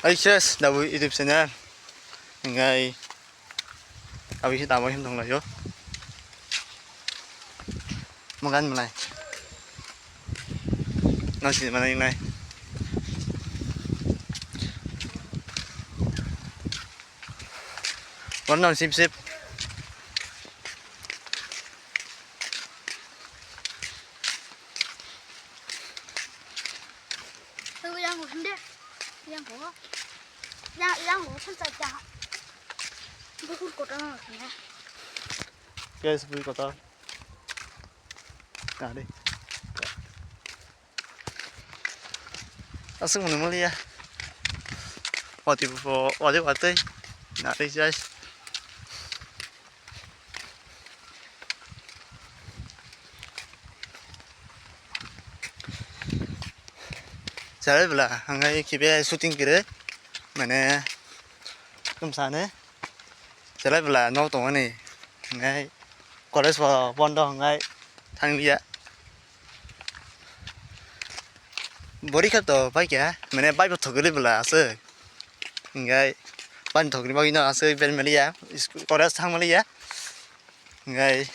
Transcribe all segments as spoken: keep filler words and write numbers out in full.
Hai ses, dabu YouTube channel. Hingai abi se tamo him thong layo. Magan malai. Nasi mana nai. Wan nang sip sip. Yang ko hinde. Yang ko. Yang, yang ko san sa ja. Bukur kota na. Guys, bui kota. Nari. Aswk mwnwi maliya. Wati bo, wati watwi. Nari jai. Chale bwla, hwnkhai khibi shooting kwrwi, mane, tumsani. Chale bwla, nok tongmani, hwnkhai college bo bondo hwnkhai thangliya. Bori khe to bai khe, mane, bai bo thogri bwla aswk. Hwnkhai bai thogri bagwi no aswk bel maliya, school, college thang maliya. Hwnkhai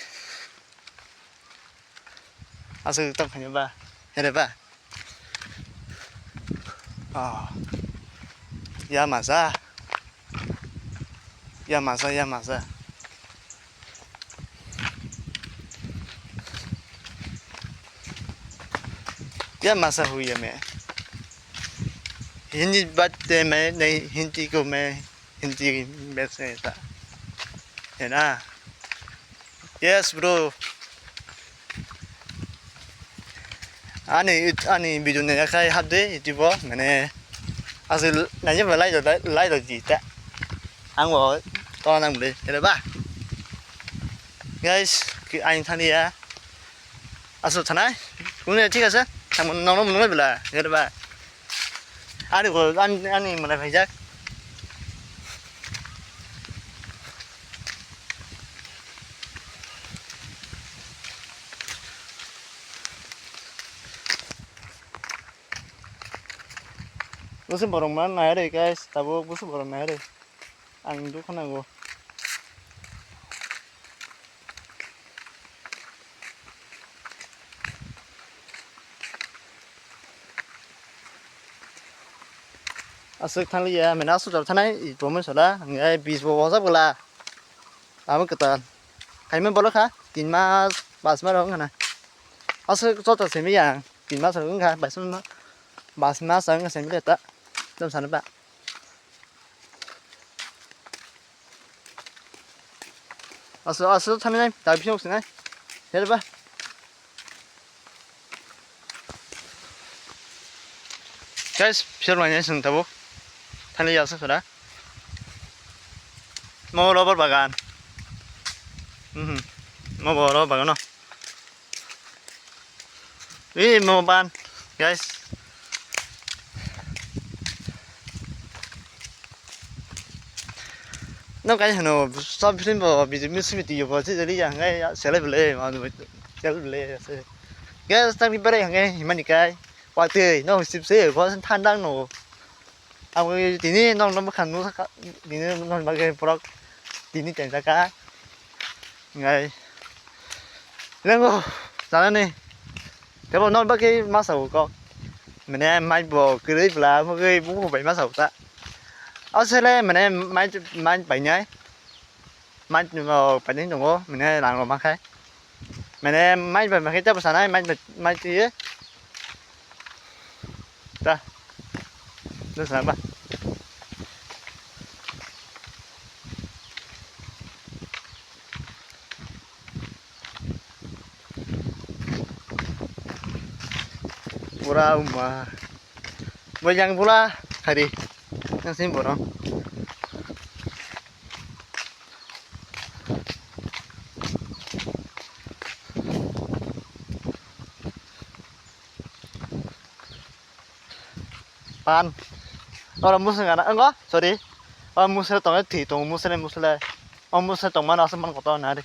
aswk tong khaina ba, here ba. Ah. Ya masa. Ya masa, ya masa. Ya masa hui ya me. Hindi baat te main nahi, Hindi ko main, Hindi mein se ta. Hai na? Yes, bro. Ani, ani video naina khai hapde YouTube o, mane, aswk naina ba lai da, lai da di ta. Ang bo to nang bwle, hele ba? Guys, ki ain thani ya. Aswk thanai, kunu thik ase, thang nang nang bwle, hele ba? Ani ko, ani, ani mane phaijak. Busu borok ma nai re, guys, tabuk busu borok nai re. Ang dukha nango. Aswk thangliya, mena aswk jora thanai, i tongmani sola, hwnkhai bis bo wajak bwla. Abo kwtal. Kaima bolok kha, tin mas, pas mas rok wngkha na. Aswk chota simi ya, tin mas rok wngkha, bais ma, bais mas rok wngkha simi le ta. Tamo sana ba. Aswk, aswk thani nai, ta bising sinai. Her ba. Guys, pher mai nai sung tabo. Thani ya sa sura. Mo rubber bagan. Mhm. Mo bo rubber bagan no. Ih, mo ban, guys. No, guys, no, sab film bo, video music video bo, si jadi yang, guys, ya, seleb le, ma, seleb le, ya, se. Guys, tak ni bare yang, guys, himani kai, wa tei, no, sip se, bo, thandang no. Abo tini nokno bwkha nukjakha, tini nokni bagwi borok tini tengjak kha. Hwnkhai lengo chanani tebo nokni bagwi masa o kok. Mane mai bo kwrwi bwla bagwi bukubai masa o ta. O sele mane mai, mai painai. Mai painai tongo, mane rang rok mankhai. Mane mai bai mankhe tebo sanai, mai bai, mai twiwi. Ta. Desa ba. Pura uma. Bo yang bula hari. Yang sini borong. Pan. Oro musung ana, engo, sorry. O musung tong, thi tong, musung, musung. O musung tong mana asam man kotor nari.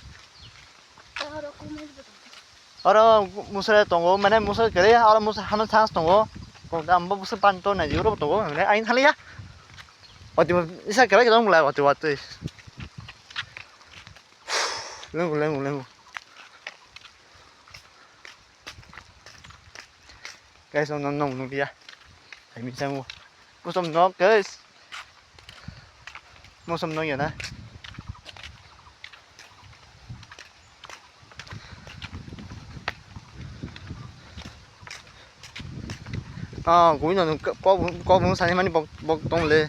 Oro musung tongo, mane musung kere, oro musung hano chance tongo. Kok dam bo musung pan to nai juro tongo, mane ain thaliya. Watwi watwi, isa kera kera wng lai watwi watwi. Lengo, lengo, lengo. Guys, no, no, no, nukliya. Hai mi sango. Mosom nok, guys. Mosom nok ya na. Ah, gui no, kok, kok, kok sani mani bok, bok tong le.